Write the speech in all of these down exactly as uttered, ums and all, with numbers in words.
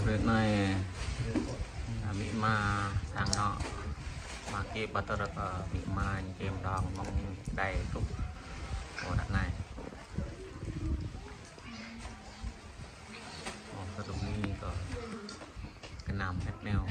Ră anai, a, amĭ ama sang anŏ. Mă kơ ƀă tơrơk, a, amĭ ama ñu čem đong mơ̆ng đai truh pơ ră anai. Ơ, kơ tŭk ni kơ gơnam hĕt neo.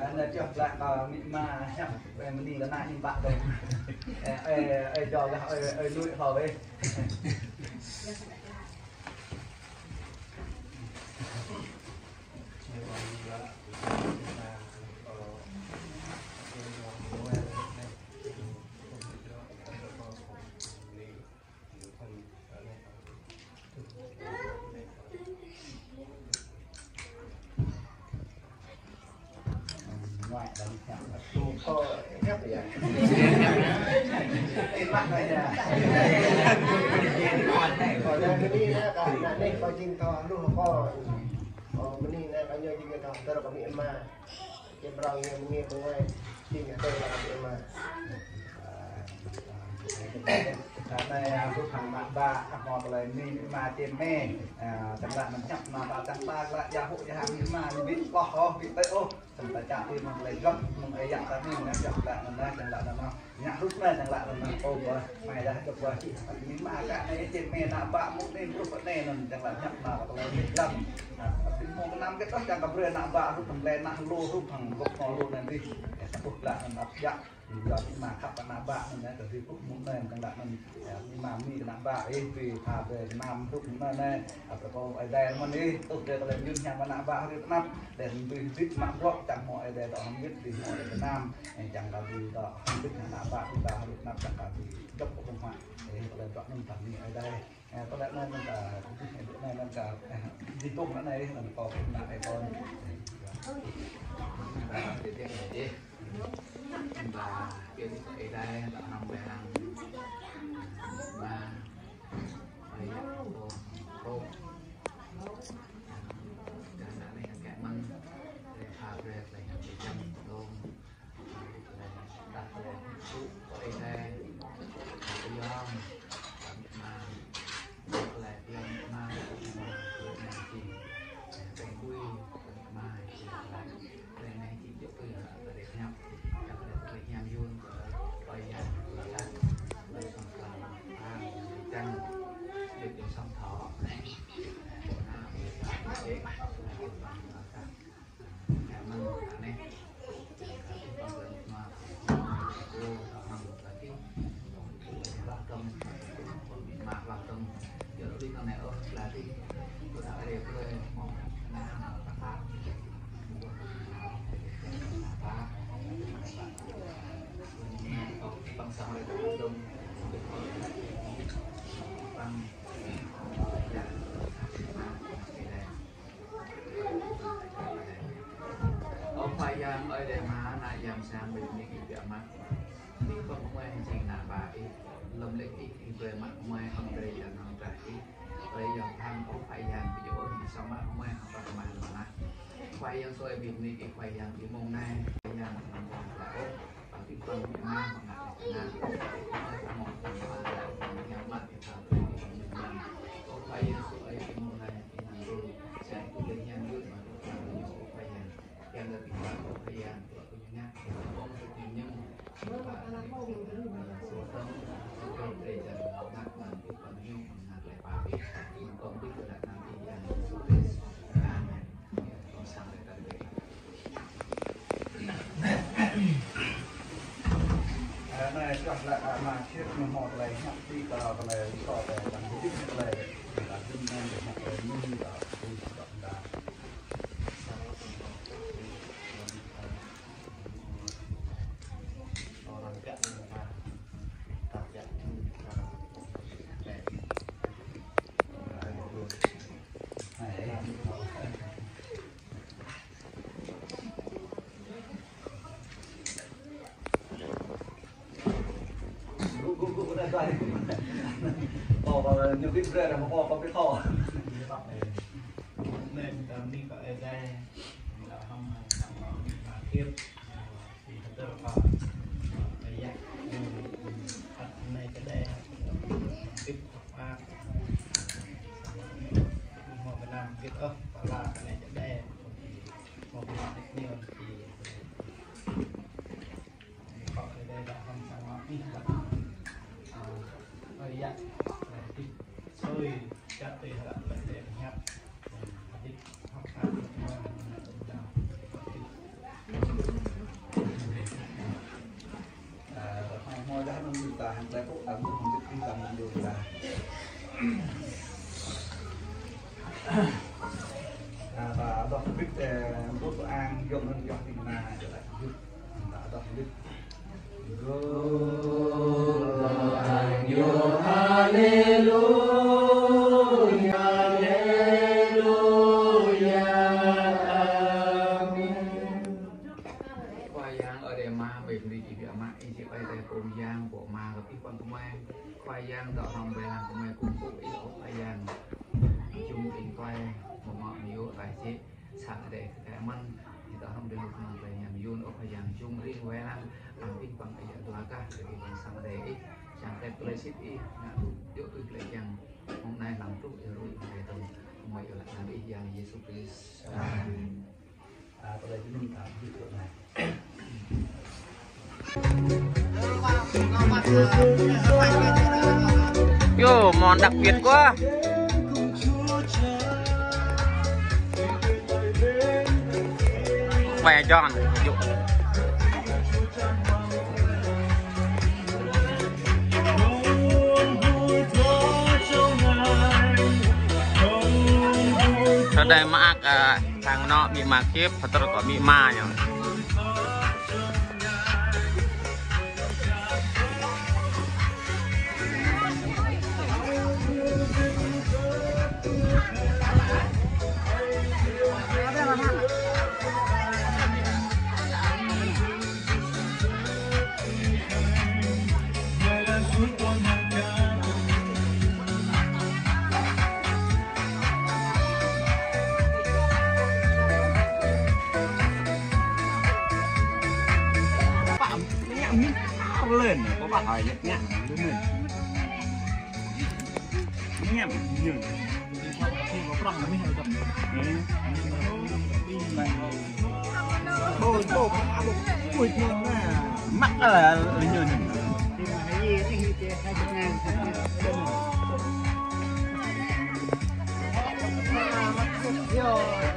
Anai čih lăi kơ amĭ ama hiăp, ơ, mơni lĕ ană hiư̆m pă tŏ. Ơ, ơ, ơ, jao gah, ơ, ơ, lui hlâo wĕ. Čem rong ñu mơngĭt mơnguai, čem rong ñu mơngĭt mơnguai. Anai, a, hrup hăng ană bă, a, hmâo tơlơi mơ̆n, amĭ ama čem mơ̆n. A, čang lăi anăm hiăp ană bă, čang ta lăi yơh hŭ yơh hăng amĭ ama, ñu ƀu hloh ôh, ƀu tui ôh. Čang ta čang tui mơ̆ng tơlơi găp, mơ̆ng ơi yă ta mơ̆n, anăm hiăp lăi anŭn, čang lăi anŭn. Ngă hrup anai, čang lăi anŭn, ôm ƀơi, mai dah găp ƀơi. Amĭ ama kơ anai čem mơ̆n, ană bă mơ̆n anai, hrup anai anŭn, čang lăi hiăp ană bă tơlơi mơ̆n lăm. A, ƀing hmâo gơnam gĕt ôh, čang kơ brơi ană bă hrup hăng tơlơi ană lu, hrup hăng gŏp hmâo lu anai dih. Ơ, sa boh tơlơi anŭn ăt djă. Yua amĭ ama khăp kơ ană bă anŭn, ơ, kơ tui hrup mơ̆ng anai, čang lăi anŭn, ơ, amĭ ama mơ̆n kơ ană bă, ih, tui pha brơi gơnam hrup mơ̆ng anai, ơ, kơ pô Ơi Adai mơ̆n ih, tŭ brơi tơlơi mơyun hiam kơ ană bă hrup anăp, đe tui hơdip mă bruă, čang hmâo Ơi Adai dŏ hăng mơyun, tui hmâo Ơi Adai gơnam, ơ, čang kơ tui dŏ hơdip hăng ană bă, tui ta hrup anăp, čang kơ tui djŏp kơ ƀơ̆ng huă, ơ, tơlơi dŏ anŭn tơlơi mơyun Ơi Adai. Ơ, tơlơi anai anŭn ta, tơlơi anai anŭn ta, ơ, dĭ tŭ anai, anŭn kâo pơkă anai kâo. Ba, Ơi Adai, ta hăng ƀơi hăng. Ba, Ơi Adai, kâo, kâo. Kơ ană anai hăng kơ mơ̆n, ơ, pha brơi tơlơi hăng ƀơi čang dong. Ơ Khua Yang ơi, Ơi Adai mơ̆n, ană Yang sang ƀing ih biă mă. Ih pơkơmơi jing ană bă ih, lơ̆m lĕ ih, ih brơi mă kơmơi hăng drơi jăn hăng drah ih. Brơi Yang Bơhar Ơ Khua Yang, ƀing gih ơi, ñu song mă mơai hăng pơmă mơnah. Khua Yang soi ƀing gih, Khua Yang ƀing mơ̆ng anai, Khua Yang ƀing mơ̆ng anai. Ơ, ƀing gih ƀing mơnah mơnah mơnah. Ơ, mơ̆ng anai, Khua Yang mă ƀing gih ƀing mơnah. Ơ Khua Yang soi ƀing mơnang anai, ƀing mơnang run. Siang ƀing gih yang yut mă ƀing gih, Khua Yang. Yang gih ƀing gih, Khua Yang. Khua Yang ơi, Ama, ƀing gih ƀing mơnah, ih sĭ ƀai tai Khua Yang, pô mă kơ ih păng kơmơi. Khua Yang dŏ hrŏm ƀơi lăng kơmơi, kơkuh pơpŭ ih, ơ Khua Yang. Jum ih tơlơi, mơ̆ mơ̆ mơyŭ tơlơi sĭ, sang Adai kơ kơmơi, ih dŏ hrŏm ƀơi lăng kơmơi tơlơi mơyŭn, ơ Khua Yang, jum ih wai lăng, lăng ih păng ih dua kah, kơ ih păng sang Adai ih, sang Adai tơlơi sĭ ih, ngă tŭ, yua tŭ tơlơi Yang, mơ̆ng anai lăng truh, ih rui, ih rui tơm, kơmơi ih lăng ih Yang Yêsu Krist. Amen. Yô, món đặc biệt quá. Khỏe John. Yô. Rơđah mơak, a, sang anŏ amĭ ama Kip, hơdơr kơ amĭ ama ñu.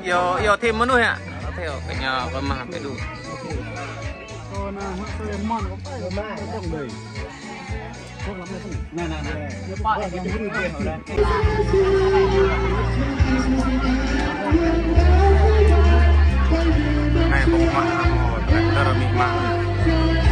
Yô, yô, thêm mơnuih hă? Theo cái nhà con mà phải đủ. Anai pơkơmah hăng tractor amĭ ama.